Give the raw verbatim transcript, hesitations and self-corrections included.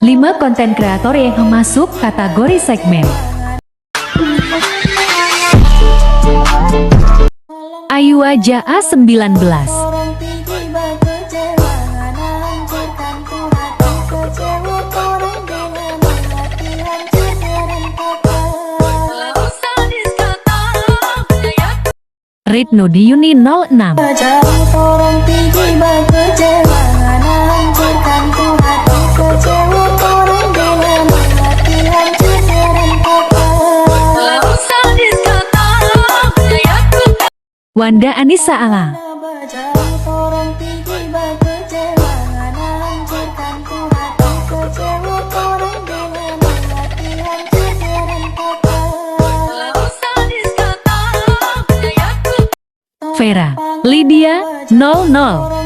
Lima konten kreator yang masuk kategori segmen Ayu Aja A sembilan belas. Retno Diuni nol enam. Wanda Anissa Ala. Vera Lydia nol nol.